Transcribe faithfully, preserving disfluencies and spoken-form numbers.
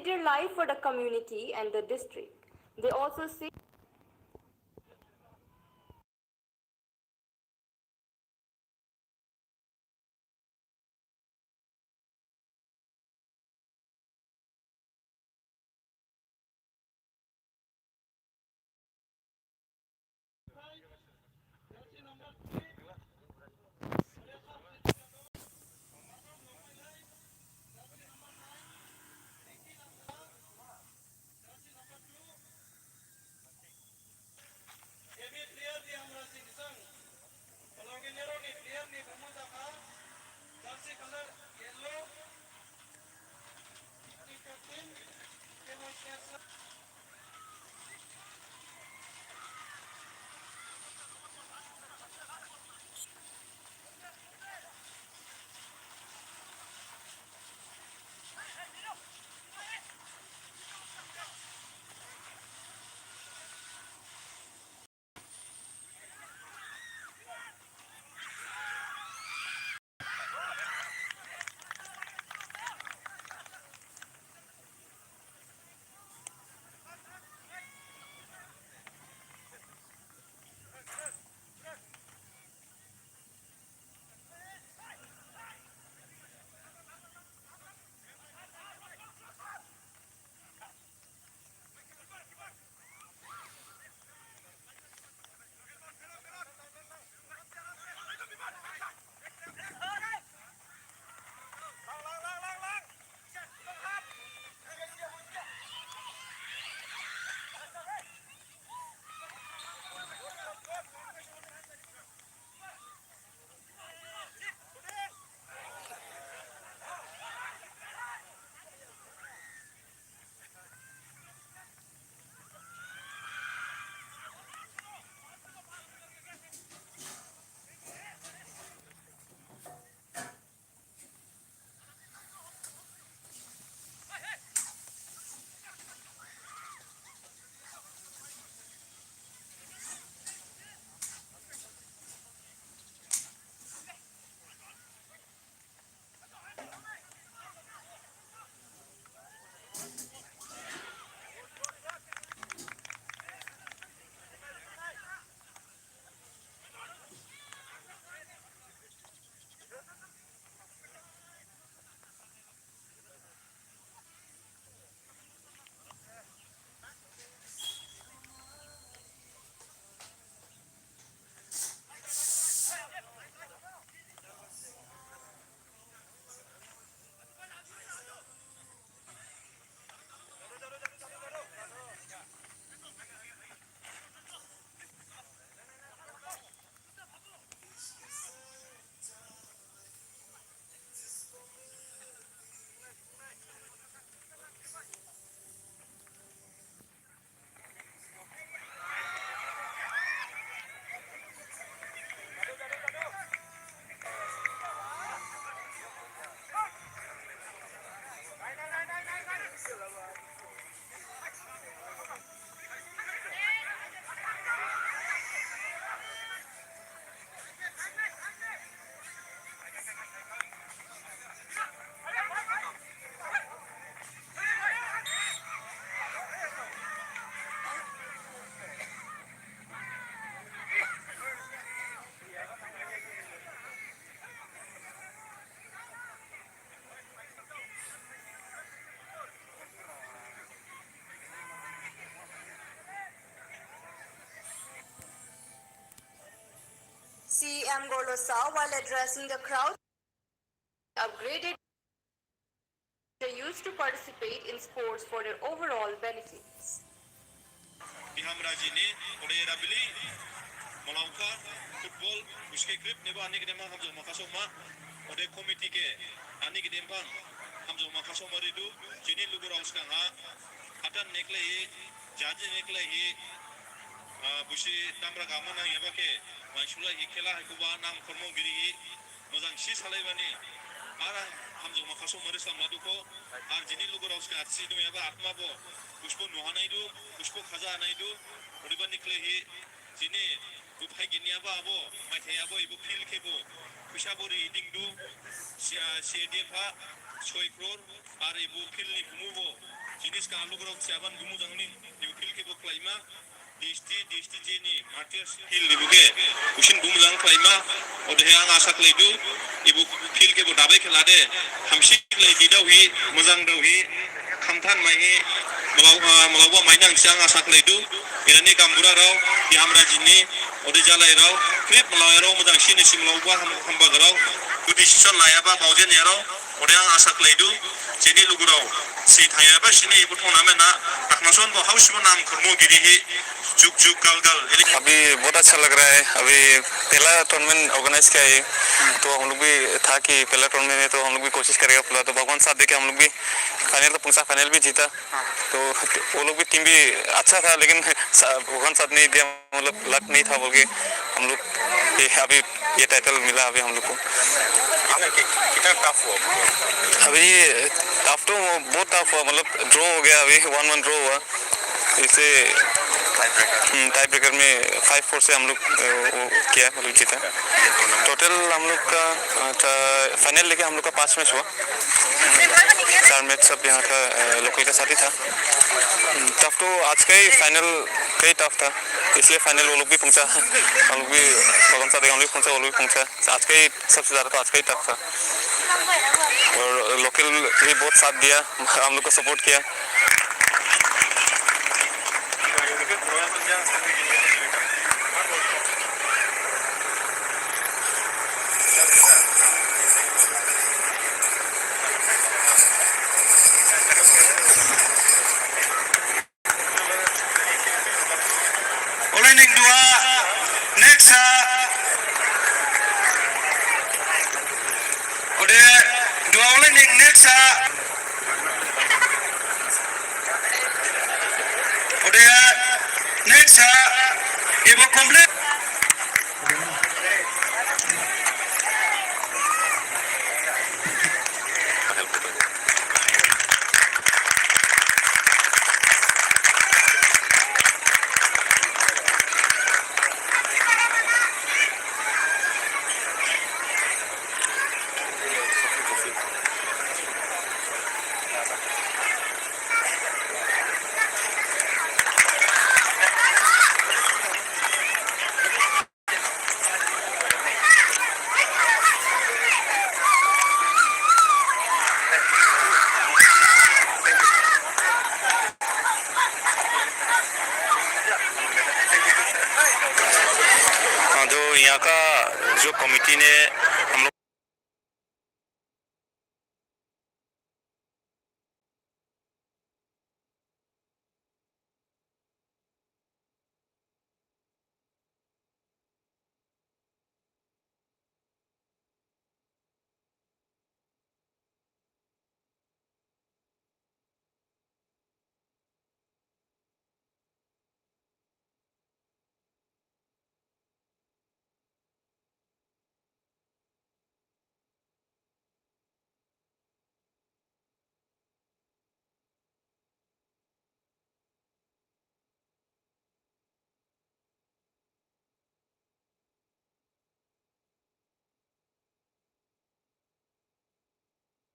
their life for the community and the district. They also say C M Gorlosa, while addressing the crowd, upgraded the youth to participate in sports for their overall benefits. Biham raji ni ode rabili, molaukha, football, buske grip nebo ani gedema hamjaoma khasaoma, ode committee khe ani gedema hamjaoma khasaoma ridu, jini lugurao sgang ha, hatan neklai, jaji neklai hi, ah, busi damra gama nang yaba khe, mansula hi khela hai kuba nang khormo giri hi, mojang si salaibani, ar hamjaoma khasaoma ri slam ladu kho, ar jini lugurao sgang si dong yaba atma bo, busbo nuha naidu, busbo khaja naidu, odebani khlaihi, jini bo phaiginyaba abo, maithai abo, ebo field khebo, phuisa bo ri dingdu, C-, ah, C A D F ha, soi crore, ar ebo field ni bumu bo, C Ka lugurao siaban bumu jangni, ibu field khe bo khlaima, D S T, D S T J ni, martyrs field ibu khe, usin bumu jang khlaima, odehe ang asa khlaidu, ibu field khe bo dabai khe lade, hamsi khlai di dao hi, mojang dao hi, khamthan mai hi, malau, ah, malauba mainang si ang asa khlaidu, erani gaonburarao, di Hamrajini, ode jalairao, khrip malairao, mojang sini si malauba ham-, hamba grao, bo decision layaba, baojen yarao, Ode ang asa khlaidu, jini lugurao, si thangyaba sini ibu tournament ha, Rakhnason bo hausibo nam khormo giri hi, juk juk gal gal, ili. अभी बहुत अच्छा लग रहा है। अभी पहला tournament organise किया है, तो हम लोग भी था कि पहला टूर्नामेंट है, तो हम लोग भी कोशिश करेगा पूरा। तो भगवान साथ देके हम लोग भी फाइनल तो पहुंचा, फाइनल भी जीता। तो वो लोग भी, टीम भी अच्छा था, लेकिन सा-, भगवान साथ नहीं दिया। मतलब, लक नहीं था बोल के हम लोग ये, अभी ये टाइटल मिला अभी हम लोग को। कितना, कि-, कितना टफ हुआ? अभी टफ तो बहुत टफ हुआ, मतलब, ड्रॉ हो गया, अभी वन वन ड्रॉ हुआ। इससे टाई ब्रेकर। हम्म, टाई ब्रेकर में फ़ाइव फ़ोर से हम लोग, अ, वो किया, मतलब, जीता। टोटल हम लोग का, अच्छा, फाइनल लेके हम लोग का पाँच मैच हुआ। चार मैच सब यहाँ का, अ, लोकल का साथ ही था। टफ तो आज का ही फाइनल का ही टफ था, इसलिए फाइनल वो लोग भी पहुंचा, हम लोग भी, भगवान साथ हम लोग भी पहुंचा, वो लोग भी पहुंचा। आज का ही सबसे ज़्यादा तो आज का ही टफ था। और लोकल भी बहुत साथ दिया, हम लोग को सपोर्ट किया। Olaining dua, next ha. Ode dua olaining next ha. Ode next ha. Ibo complete. हाँ, जो यहाँ का जो कमेटी ने